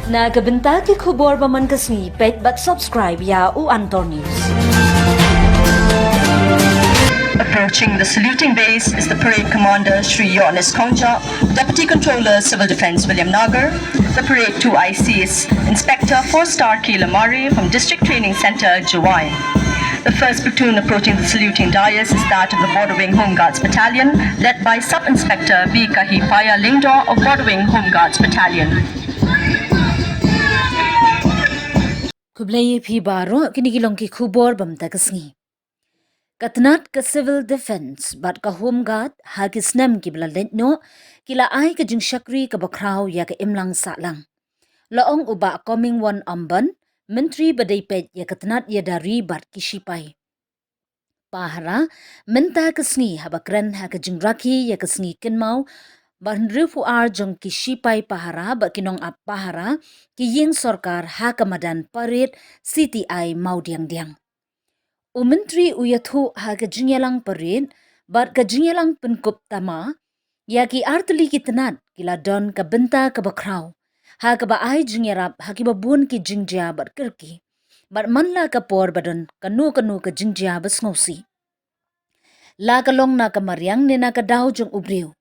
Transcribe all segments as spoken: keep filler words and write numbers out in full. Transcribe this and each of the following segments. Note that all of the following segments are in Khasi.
Na ka bynta ki khubor ba man ka sngi, peit bad subscribe ïa U Antor News. Approaching the saluting base is the parade commander Shri Yohanes Kongja, Deputy Controller Civil Defence Williamnagar. The parade two I C is Inspector four star K Lamare from District Training Centre, Jowai. The first platoon approaching the saluting dais is that of the Border Wing Home Guards Battalion, led by Sub Inspector B Kahipaya Lyngdoh of Border Wing Home Guards Battalion. Khublei ïa phi baroh, kine ki long ki khubor ba mynta ka sngi. Ka tnat ka Civil Defence bad ka Home Guard ha ki snem kiba la leit noh ki la ai ka jingshakri kaba khraw ïa ka imlang sahlang. La ong u Bah Comingone Ymbon, Myntri ba dei peit ïa ka tnat ïada ri bad ki shipai pahara mynta ka sngi haba kren ha ka jingrakhe ïa ka sngi kynmaw ba hynriewphew ar jong ki shipai pahara bad ki nongap pahara ki ïing sorkar ha ka madan parade C T I Mawdiangdiang. U Myntri u ïathuh ha ka jingïalang parade bad ka jingïalang pynkup tama ïa ki artylli ki tnat ki la don ka bynta kaba khraw ha kaba ai jingïarap ha kiba bun ki jingjia bad kyrkieh bad man la ka por ba don kano kano ka jingjia ba sngewsih, la ka long na ka mariang ne na ka daw jong u briew.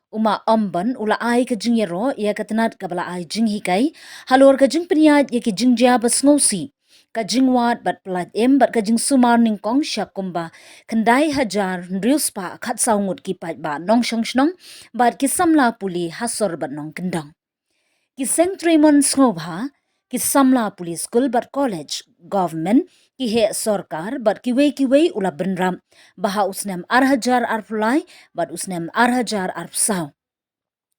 U Ma Ymbon u la ai ka jingïaroh ïa ka tnat kaba la ai jinghikai halor ka jingpynïaid ïa ki jingjia ba sngewsih, ka jingwad bad pyllait im bad ka jingsumar nyngkong sha kumba khyndai hajar hynriew spah khatsaw ngut ki paidbah nongshong shnong bad ki samla pule ha sor bad nongkyndong. Ki seng trei mon sngewbha, ki samla pule skul bad college, government, ki heh sorkar bad kiwei kiwei u la bynrap ba ha u snem ar hajar arphew lai bad u snem ar hajar arphew saw,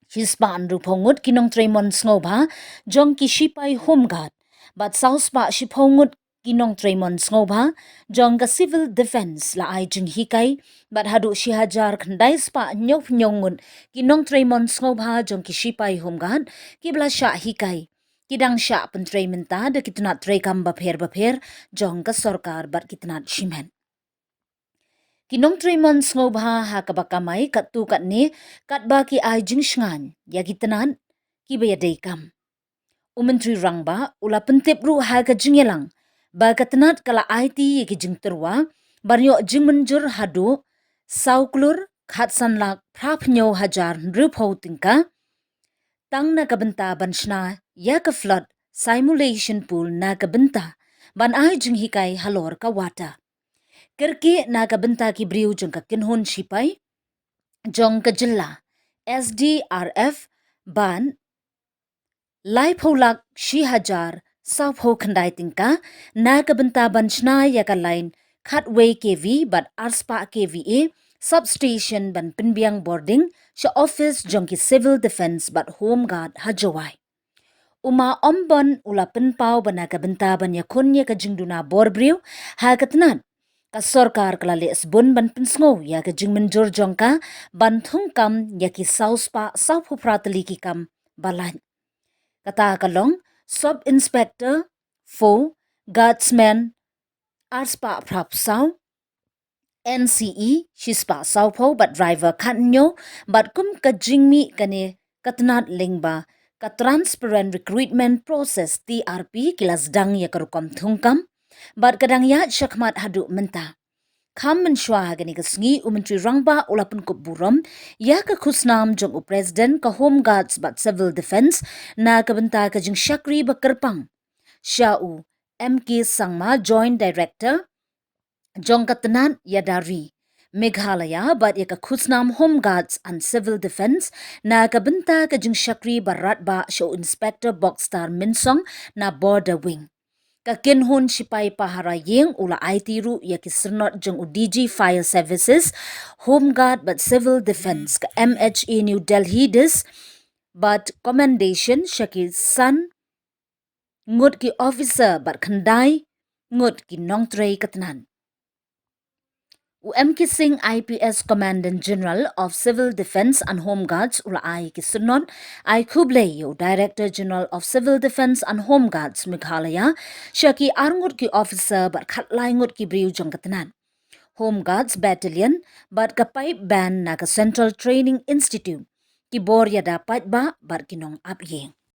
shispah hynriewphew ngut ki nongtrei mon sngewbha jong ki shipai Home Guard bad saw spah shiphew ngut ki nongtrei mon sngewbha jong ka Civil Defence la ai jinghikai bad haduh shi hajar khyndai spah hynñiewphew hynñiew ngut ki nongtrei mon sngewbha jong ki shipai Home Guard kiba la shah hikai ki dang shah pyntrei mynta da ki tnat treikam bapher bapher jong ka sorkar bad ki tnat shimet. Ki nongtrei mon sngewbha ha kaba kamai katto katne katba ki ai jingshngaiñ ïa ki tnat kiba ïadei kam. U Myntri Rangbah u la pyntip ruh ha ka jingïalang ba ka tnat ka la aiti ïa ki jingtyrwa ban ïoh jingmynjur haduh saw klur khatsan lak phra phew hynñiew hajar hynriewphew tyngka tang na ka bynta ban shna ïa ka flood simulation pool na ka bynta ban ai jinghikai halor ka wata. Kyrkieh na ka bynta ki briew jong ka kynhun shipai jong ka jylla, S D R F, ban laiphew lak shi hajar sawphew khyndai tyngka na ka bynta ban shna ïa ka line khatwei K V bad arspah K V A substation ban pynbiang bording sha office jong ki Civil Defence bad Home Guard ha Jowai. U Ma Ymbon u la pynpaw ba na ka bynta ban ïakhun ïa ka jingduna bor briew ha ka tnat, ka sorkar ka la leh sbun ban pynsngew ïa ka jingmynjur jong ka ban thungkam ïa ki saw spah sawphew phra tylli ki kam ba lait. Kata ka long Sub Inspector four, Guardsman arspah phra phew saw, N C E shispah sawphew bad driver khathynñiew, bad kum ka jingmih kane ka tnat lyngba ka Transparent Recruitment Process, T R P, ki la sdang ïa ka rukom thungkam bad ka dang ïaid shakhmat haduh mynta. Kham mynshuwa ha kane ka sngi u Myntri Rangbah u la pynkup burom ïa ka khusnam jong u President ka Home Guards bad Civil Defence na ka bynta ka jingshakri ba kyrpang sha u M K Sangma, Joint Director jong ka tnat ïada ri Meghalaya, bad ïa ka khusnam Home Guards and Civil Defence na ka bynta ka jingshakri ba radbah sha u Inspector Bokstar Mynsong na Border Wing. Ka kynhun shipai pahara ïing u la aiti ruh ïa ki syrnod jong u D G Fire Services, Home Guard bad Civil Defence, ka M H A New Delhi Dis, bad commendation sha ki san ngut ki officer bad khyndai ngut ki nongtrei ka tnat. U M K Singh, I P S, Commandant General of Civil Defence and Home Guards, u la ai ki syrnod ai khublei ïa u Director General of Civil Defence and Home Guards Meghalaya, sha ki ar ngut ki officer bad khatlai ngut ki briew jong ka tnat Home Guards Battalion bad ka pipe band na ka Central Training Institute, ki bor ïada paidbah bad ki nongap ïing.